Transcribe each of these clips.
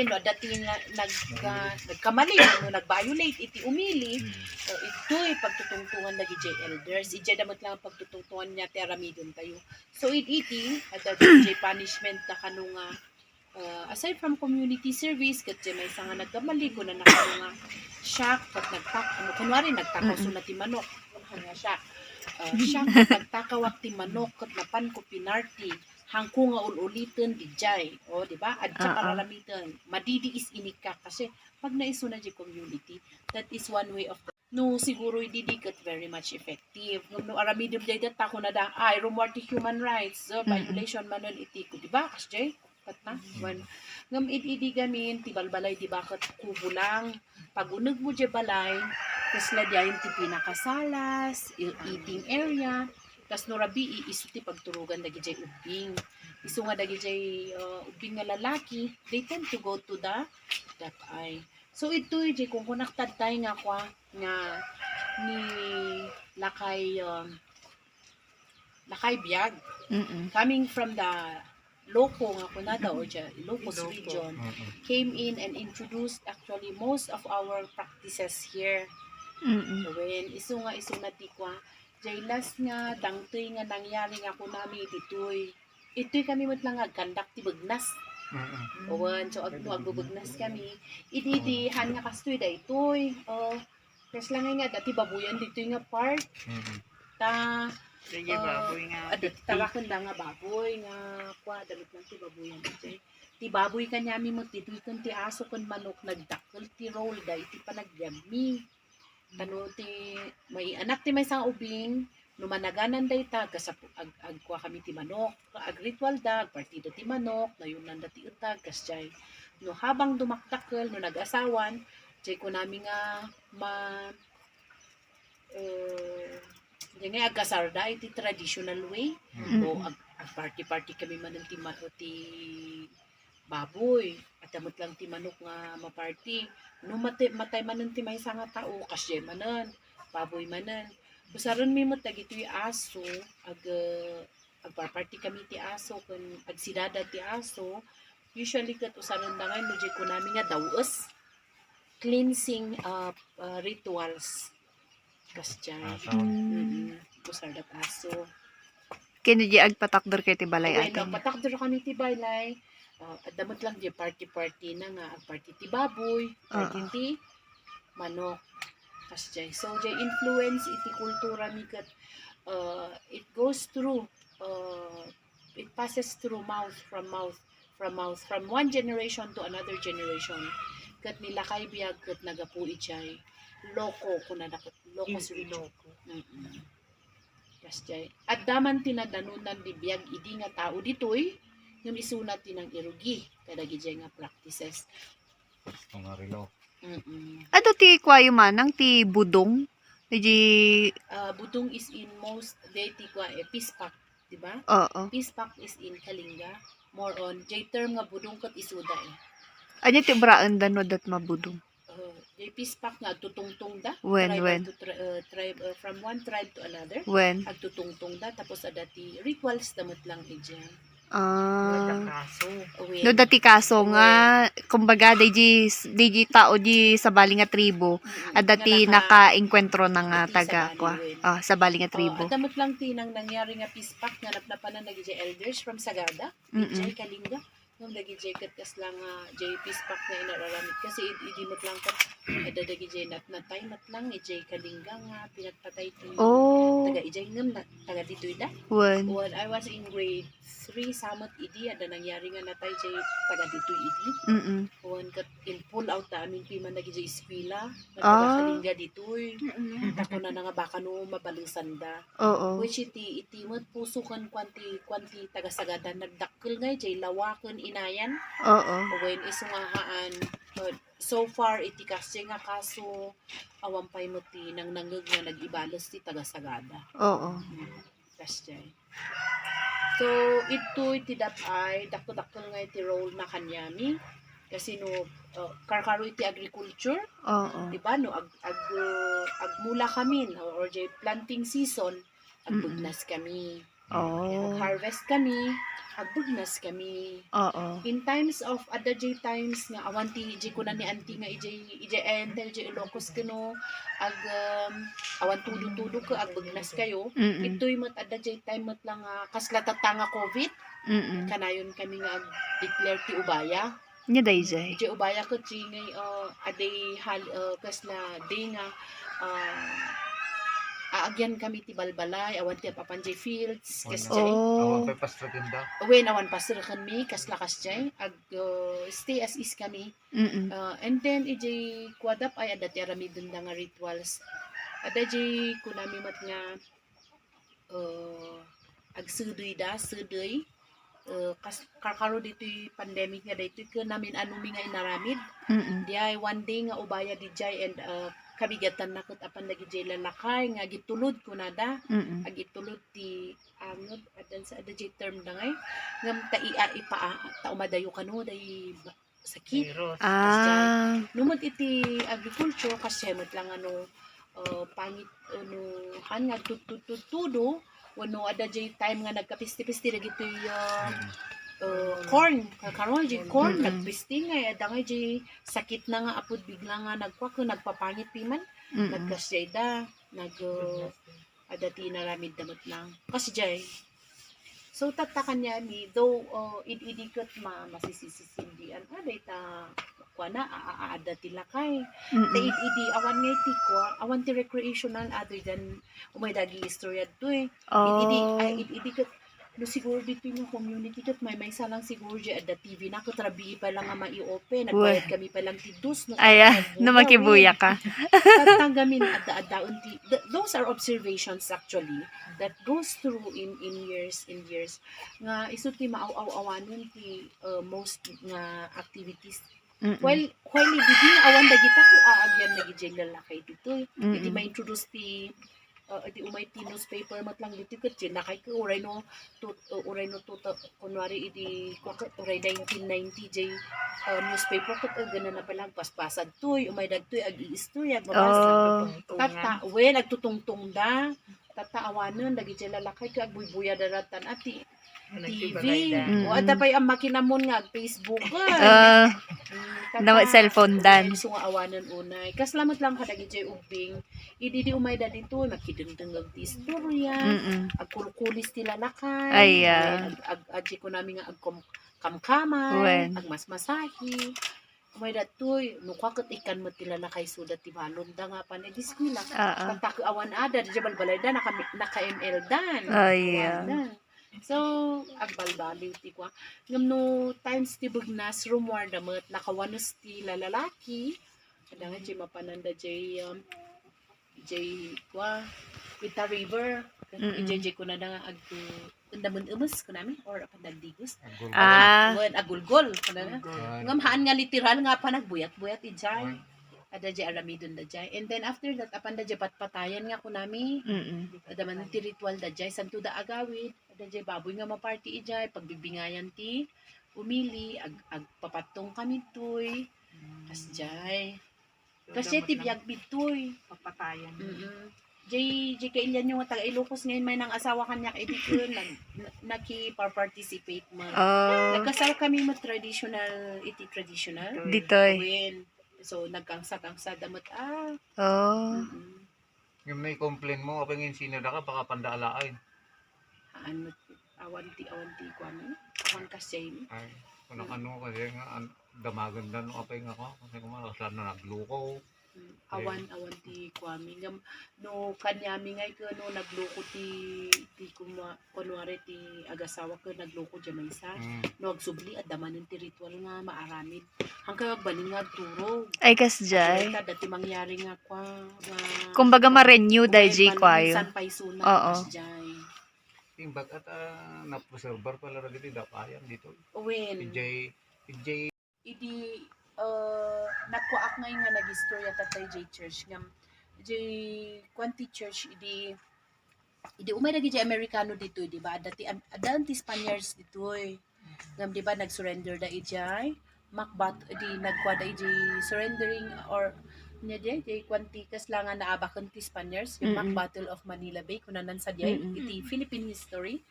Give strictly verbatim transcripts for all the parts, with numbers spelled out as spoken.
No, adda ti nga, nag-, ah, nagkamali, no, nag-violate iti umili, so, itoy pagtutungtongan dagiti elders. Idiay da met lang pagtutungtongan nga ti aramidentayo. So, it-, iti, adda diay punishment da kano nga, ah, aside from community service, ket diay maysa nga nagkamali, kunana kano nga shock, ket nagtak-, ano, kunwari, nagtakaw so na ti manok. Kunana nga shock. Ah, shock, ket nagtakawak ti manok, ket napanko pinarti. Hangko nga ul-uliten didiay. O, di ba? Adda pararamiden. Madidiis inikka kasi pag naisuna di community, that is one way of the, no, siguro idi di ket very much effective. Ngem no aramidem dayta, kunada, "Ay, rummuar ti human rights, so, violation manen iti," di ba? Kasdiay? Ket na? Wen. Ngem idi, idi gamin, ti balbalay, di ba, ket kubo lang. Pag unegmo di balay, kasla diay ti pinakasalas, i-, eating area, kas no rabii, isu ti pagturogan dagidiay ubbing. Isu nga dagidiay, uh, ubbing nga lalaki, they tend to go to the dapay. So, itoy, di kunkunak tattay nga kua, nga ni lakay, um, lakay biag. Mm-mm. Coming from the Loco nga kunada, or the Ilocos region, came in and introduced actually most of our practices here. Mm-mm. Wen, isu nga, isu na ti kua. Jay last nga dangtoy nga nangyari nga kunami ditoy. Itoy kami met lang nga agkandak ti begnas. Mm-mm. Wen, so ag-, no, agbebegnas kami. Idi, idi, han nga kastoy daytoy. Oh, kasla nga nga, adda ti baboyan ditoy nga part. Mm-mm. Ta, Dagiti ah, baboy nga adda ti fifty. Tarakenda nga baboy nga kua, adda met lang ti baboyan ditoy. Ti baboy kaniami met ditoy ken ti aso ken manok, nagdakkel ti role da iti panagbiagmi. Tano ti maianak ti maysa nga ubing, no managanan dayta, agkasap-, ag-, agkua kami ti manok, agritual da, agpartida ti manok, nayunanda ti etag, kasdiay. No habang dumakdakkel, no nag-asawan, jay kunami nga ma-, eh, jay nga agkasarda iti traditional way. Mm. O ag-, agparty-party kami manen ti ma-, ti baboy. Adda met lang ti manok nga maparty. No mate-, matay manen ti maysa nga tao, kasdiay manen, baboy manen. Usarenmi met dagitoy aso, ag-, agparparty kami ti aso, ken agsidada ti aso. Usually ket usarenda ngay no jay kunami nga daw-es. Cleansing, ah, ah, rituals. Kasdiay. Aso. Mm. Mm-mm. Usarda aso. Ken di agpatakder kayo ti balay. Wen, ata niya. Agpatakder kami ti balay. Ah, adda met lang di party-party na nga, agparty ti baboy, party Oo. ti manok. Kasdiay. So, jay influence iti kulturami ket, ah, it goes through, ah, it passes through mouth, from mouth, from mouth, from one generation to another generation. Ket ni lakay biag ket naggapu idiay Loco, kunada ket Ilocos region. Ilocos. Mm-mm. Kasdiay. Adda man ti nadanunan ti biag idi nga tao ditoy, ngem isuna ti nangirugi kadagidiay nga practices. Pangarilo. Mm-mm. Adda ti kuayo manang ti budong? Di Ah, budong is in most, di ti kua, eh, pispak, di ba? Oo. Pispak is in Kalinga. More on, jay term nga budong ket isuda, eh. Ania ti obraenda no adda ti mabudong? Oh, jay pispak nga agtutungtong da. Wen, Tribal wen. to tri-, uh, tribe, uh, from one tribe to another. Wen. Agtutungtong da, tapos adda ti rituals da met lang idiay. Ah. Adda kaso. Wen. No adda ti kaso nga, Wen. kumbaga, di, di, di tao di sabali nga tribo, Mm-mm. adda Nga ti naka- nakaengkuentro na nga Adda ti taga, sabali, kua. wen. Ah, sabali nga Oh, tribo. adda met lang ti nang-, nangyari nga pispak nga napnapanan dagiti elders from Sagada, Mm-mm. idiay Kalinga. Ngem dagiti ket kasla nga jay pispak nga inararamid kasi id-, idi met lang ket adda dagiti nat-, natay met lang idiay Kalinga nga pinagpatay ti Oh. taga idiay ngem na-, taga ditoy da. Wen. When I was in grade three, sa met idi, adda nangyari nga natay jay taga ditoy idi. Mm-mm. Wen ket in-pull out da amin piman dagiti eskwela nga taga Ah. Kalinga ditoy. Mm-mm. Ta kunana nga baka no mabalesan da. Oo. Which iti, iti met puso ken kuan ti, kuan ti taga Sagada nagdak- kel nga idiay lawa ken inayan. Oo. Wen isu nga haan, uh, so far, iti kasdiay nga kaso, awan pay met ti nangnangngeg nga nag-ibales ti taga Sagada. Oo. Mm, kasdiay. So, iti dapay, dakdakkel nga iti role na kaniami. Kasi no, uh, karkaro iti agriculture, Oo. di ba? No, ag-, ag-, uh, agmula kami, no, or di planting season, Mm-mm. agbegnas kami. Oh. Harvest kami, agbegnas kami. Oo. In times of, adda jay times nga awan ti, jay kuna ni auntie nga ijay, ijay enter, jay Ilocos kano, ag, um, awan tudo-tudo ka, agbegnas kayo. Mm-mm. Itoy met, adda jay time met lang nga, kasla tatta nga covid, Mm-mm. kanayon kami nga ag-declare ti ubaya. Nya dayjay. Jay ubaya ket jay ngay, ah, a day hal-, ah, kasla day nga, ah, aagyan kami ti balbalay, awan ti apapan jay fields, Awan kas na. jay. Oh. Awan pay pasrekenda. Wen, awan pasrekenmi, kasla kasjay. Ag, ah, stay as is kami. Mm-mm. Ah, and then, ijay kuadap ay adda ti aramidenda nga rituals. Adda jay kunami met nga, ah, agsedeyda, sedey. Ah, kas-, karkaro ditoy pandemic nga daytoy, ken namin-anomi nga inaramid. Mm-mm. Diay one day nga ubaya dijay and, ah, kabigatanna ket apan dagijay lalakay nga agitulod kunada. Mm-mm. Agitulod ti, ano, addan sa, adda jay term da ngay. Ngem ta i-, a, ipa-, a, ta umadayo kano, day ba-, sakit. Virus. Ah. No met iti agriculture, kasjay met lang ano, ah, pangit, ano, han nga agtudtudtudtudo, wenno adda jay time nga nagkapisti-pisti dagitoy, ah, Mm. ah, corn. Karkaro jay corn, Mm-mm. nagpisti ngay, adda ngay jay sakit na nga apud bigla nga nagkuak, nagpapangit ti man. Mm-mm. Nagkasjay da, nag, ah, Adda ti inaramidda met lang. Kasjay. So, tatta kaniami, though, oh, id-idi ket ma-, masisisisindian, ah, dayta, kuana, a-, a-, a-, adda ti lakay. Mm-mm. Ta id-idi, awan ngay ti kua, awan ti recreational other than umay dagi istorya ditoy. Id-idi, Oh. ay, id-idi ket, no, siguro ditoy nga community ket maymaysa lang siguro jay adda T V na ket rabii pay lang nga mai-open. Uy. Nagbayad kami pay lang ti dos, no, Ay, ah, kaya no, makibuya ka. Tatta ngamin, adda-addaen ti, th-, those are observations actually that goes through in, in years, in years. Nga isu ti maaw-aw-awanen ti, uh, most nga activities. Mm-mm. While, while idi awan dagita ket aagyan dagiti lalakay ditoy. Idi Mm-mm. ma-introduce ti, uh, idi umay ti newspaper met lang ditoy ket jay lakay ket uray no, tu-, uh, uray no, tu-, kunuari idi, kua ket uray nineteen ninety jay, uh, newspaper ket, uh, ganana pay lang agpaspasad toy, umay dagtoy ag-iistorya, agbabasa. Oh. Tatta, wen, agtutungtongda. Tatta awanen dagiti lalakay ket agbuybuyada ratan a ti T V. Nagtibagayda. Mm. O, adda pay a makinamon nga ag-Facebook. Ah, Mm, tatta, dapat cellphone dan. Isu nga awanen unay. Kasla met lang kadagiti ubbing. Idi di umayda ditoy, makidengdengngeg ti istorya. Mm-mm. Agkulkulis ti lalakay. Ay, ah. Wen, ag-, ag-, adjay kunami nga agkom-, kamkamay, Wen. Agmasmasahi. Umay datoy, no, kua ket ikkan met ti lalakay isuda ti balonda nga apan iti eskwela. Ah, ah. Tatta ket awan ada, dija balbalayda, naka-, naka-M L dan. Ay, ah. Awan da. So, agbalbaliw ti kua. Ngem no times ti begnas, rummuarda met, nakawanes ti lalalaki. Adda nga jay mapananda jay, um, jay kua, Ita River. Mm-mm. Ijay, jay kunada nga agtu-, unda men emes kunami, or apan nagdigos. Agulgol. Ah. Wen, agulgol kunada. Agulgol. Ngem haan nga literal nga apan agbuyat-buyat ijay. Wen. Adda jay aramidenda jay. And then after that, apan da jay patpatayan nga kunami. Mm-mm. Adda man ti ritual da jay, santo da agawid. Adda jay baboy nga maparti ijay, pagbibingayan ti umili, ag-, agpapattong kami toy. Kasjay. Kasi ti biag ditoy. Papatayan. Mm-mm. Jay, jay kailianyo nga taga Ilocos ngayon may nang asawa kaniak, idi ket nag-, na-, nakipa-participate man. Ah. Nagkasar kami met traditional, iti traditional. Ditoy. Wen. So, nagkangsa-kangsa da met, ah. Oh. Mm-mm. Ngem no i-complain mo, apay nga insinada ka, baka panda alaen. Ano, awan ti, awan ti kuan, awan kasjay. Ay, kung Mm. ano, kasi nga, an-, damagan na, no, apay nga ka, kasi kung ano, saan na nagluko. Mm, awan, Ayun. awan ti kuan. Ngem, no, kaniami ngay, no, nagluko ti, ti kuma-, Kunwari ti agasawa ket nagluko diay maysa, Mm. no agsubli, adda manen ti ritual nga maaramid. Hangkan agbalin nga agturog. Ay, kasjay. Adda ti mangyari nga kua, nga Kumbaga, ma-renew dayjay kuayo. Minsan pay suna, Oo. Kasjay. Imbag at, ah, napreserbar pala dagiti dapayan ditoy. Wen. Idiay, idiay Idi, ah, nagkuaak ngay nga nagistorya tatta idiay church ngem, idiay kuan ti church idi, idi umay dagidiay Amerikano ditoy, di ba? Adda ti, adda ti Spaniards ditoy. Ngem, di ba, nagsurrender da idiay Macbat, di nagkuada idiay surrendering or Nia diay, diay kuan ti kasla nga naabaken ti Spaniards, yung Mm-mm. Battle of Manila Bay, kunanan sa diay, Mm-mm. iti Philippine history,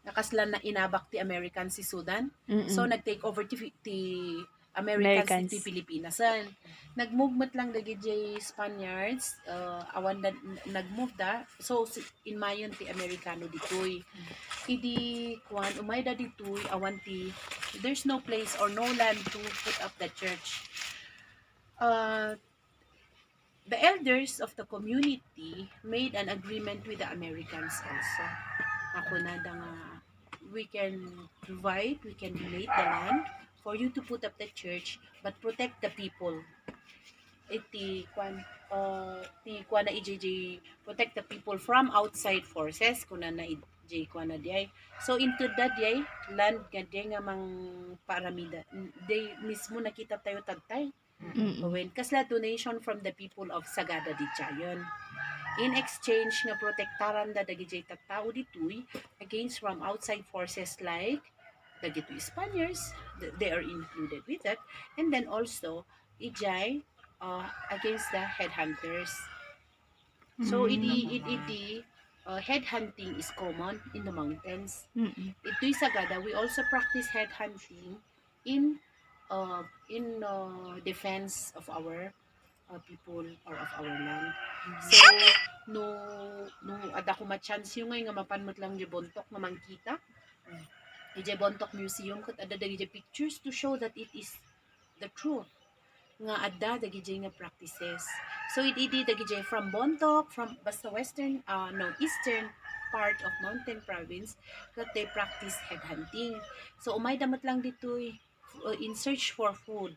nga kasla na inabak ti Americans ti Sudan. Mm-mm. So, nag-take over ti, ti Americans Americans. Iti Pilipinas. Nag-move met lang dagiti Spaniards, uh, awan da, nag-move da. So, si, inmayon ti Amerikano ditoy. Idi, kuan, umayda ditoy, awan ti, there's no place or no land to put up the church. Uh, the elders of the community made an agreement with the Americans also. Nga kunada nga, "We can provide, we can donate the land for you to put up the church, but protect the people." Iti kuan, uh, ti kuan na I J J, "Protect the people from outside forces," kunana I J kuan na diay. So, into that diay, land nga diay nga mangparamida. Diay mismo nakita tayo tadtay. Mm-mm. Wen, kasla donation from the people of Sagada di Jayon. In exchange nga protektaran da dagiti tattao ditoy against from outside forces like dagiti Spaniards, th-, they are included with that. And then also, ijay, uh, against the headhunters. So, idi, Mm. id-, idi, uh, headhunting is common in the mountains. Mm-mm. Itoy Sagada, we also practice headhunting in, uh, in, uh, defense of our, uh, people or of our land. Mm. So, no, no, adda koma chance yu ngay nga mapan met lang di Bontoc nga mangkita. Mm. Ijay Bontoc Museum, ket adda dagiti pictures to show that it is the truth nga adda dagiti nga practices. So, idi, idi dagiti from Bontoc, from basta western, uh, no, eastern part of Mountain Province, that they practice headhunting. So, umayda met lang ditoy, uh, in search for food.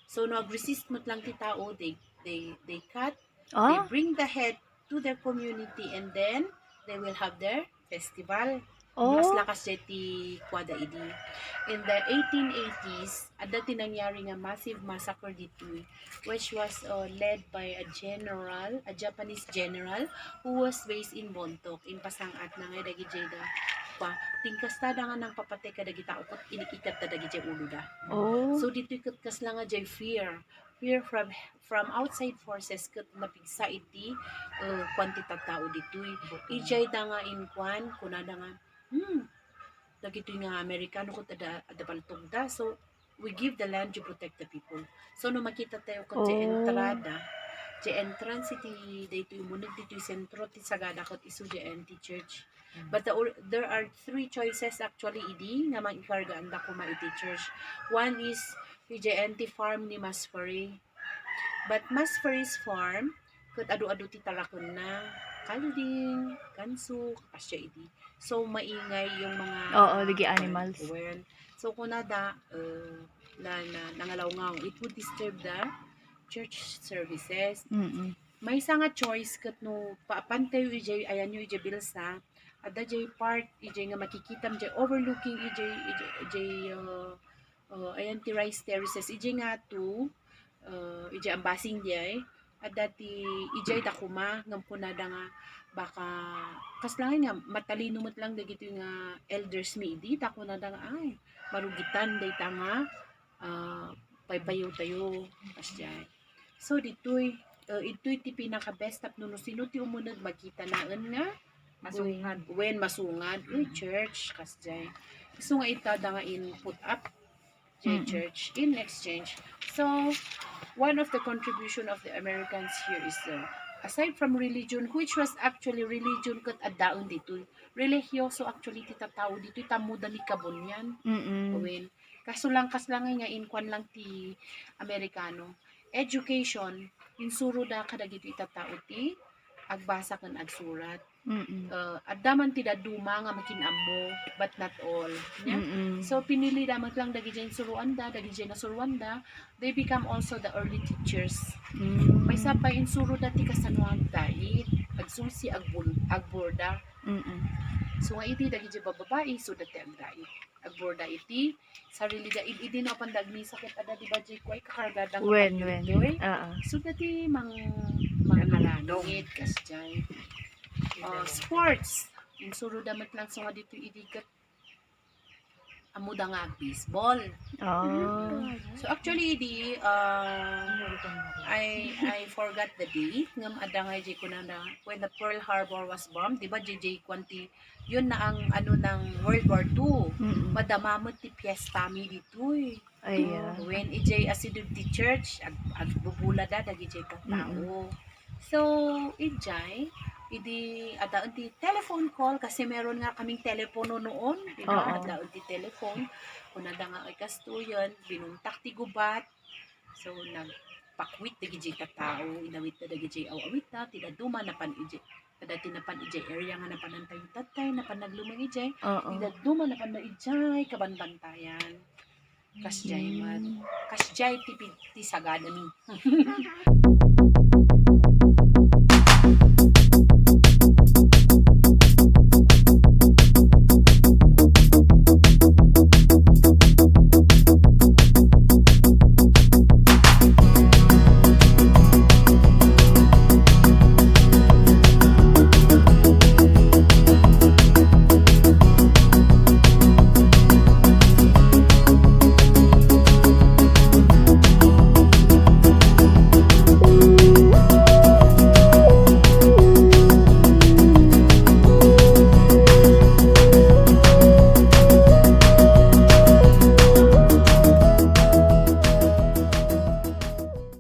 So, no, ag-resist met lang ti tao, they, they, they cut, they Ah? bring the head to their community, and then they will have their festival. Oh. Mas lakas diay ti kuada idi. In the eighteen eighties, adda ti nangyari nga massive massacre ditoy, which was, uh, led by a general, a Japanese general who was based in Bontoc. Impasang-at na nga dagiti da, pa, tingkastada nga nangpapatay kadagiti tao ket inik-ikkatta dagiti uloda. Oh. So, ditoy ket kasla nga diay fear. Fear from, from outside forces ket napigsa iti, uh, kuan ti tattao ditoy. Ijay da nga inkuan, kunada nga, "Hmm, dagitoy nga Amerikano ket adda, adda paltogda. So, we give the land to protect the people." So, no makita tayo ket diay Oh. entrada, diay entrance iti daytoy umuneg ditoy sentro ti Sagada ket isu diay anti-church. Mm. But the or-, there are three choices actually idi nga mangikargaan da koma iti church. One is idiay anti-farm ni Mas Ferry. But Mas Ferry's farm, ket adu-adu ti talakenna, kalding, ganso, kasdiay idi. So, maingay yung mga Oo, dagiti animals. Wen. So, kunada, uh, na, na, nangalawngaw, it would disturb the church services. Mm-mm. Maysa nga choice ket no, pa-, pantayo idiay, ayanyo idiay Bilsa, adda diay part, idiay nga makikitam, diay overlooking, idiay, idiay, idiay, uh, uh, ayan ti rice terraces, idiay nga to, uh, idiay ambasing diay, adda ti, idiay da koma, ngem kunada nga, baka, kasla nga, matalino met lang dagitoy nga elders mi idi, ta kunada nga, ay, marugitan dayta nga, ah, paypayo tayo, kasdiay. So, ditoy, eh, itoy ti pinaka-best tapno no sino ti umuneg, makitanaen nga masungad. Wen, masungad. Uy, mm, church, kasdiay. So, nga itada nga in put up, diay, mm, church in exchange. So, one of the contribution of the Americans here is, uh, aside from religion, which was actually religion ket addaen ditoy. Religyoso actually ti tattao ditoy, tammo da ni kabunian. Mm-mm. Wen, kaso lang, kasla nga inkuan lang ti Amerikano. Education, insuro da kadagiti tattao ti agbasa ken agsurat. Mm-mm. Uh, adda man ti dadduma nga makin-ammo, but not all. Nya? Mm-mm. So, pinili da met lang dagiti insuroanda, dagiti nasuroanda, they become also the early teachers. Mm. Maysa pay insuro da ti kasano agdait, agsulsi, agbul-, agborda. Mm-mm. So, nga iti dagiti bababai, so, dati agdait. Agborda iti sarili da, id-, idi no apan dagmisa ket adda di ba diay kuay kakargada nga, wen, wen, panyolyo, eh? Oo. So, dati mang-, mangalangit, kasdiay. Ah, sports. Insuro da met lang so nga ditoy idi ket Ammoda nga ag-baseball. Ah. So, actually, idi, ah, I, I forgot the date, ngem adda nga idiay kunada, when the Pearl Harbor was bombed, di ba, idiay kuan ti, yun na ang, ano, ng World War Two. Mm. Madama met ti fiesta mi ditoy. Ay, ah. When idiay asideg ti church, ag-, agbubulada dagidiay tattao. Mm. So, idiay, idi addaen ti telephone call, kasi meron nga kaming telepono noon, di ba? Oo. Addaen ti telephone. Kunada nga, "Ay, kastoyen, binuntak ti gubat." So, nagpakwit dagidiay tattao, inawitda dagidiay aw-awitda, ti dadduma napan idiay, kada ti napan idiay area nga napanantayo tattay, napan naglumeng idiay, Oo. ti dadduma napan na idiay kabanbantayan. Kasdiay met. Mm. Kasdiay ti pi-, ti sagadami.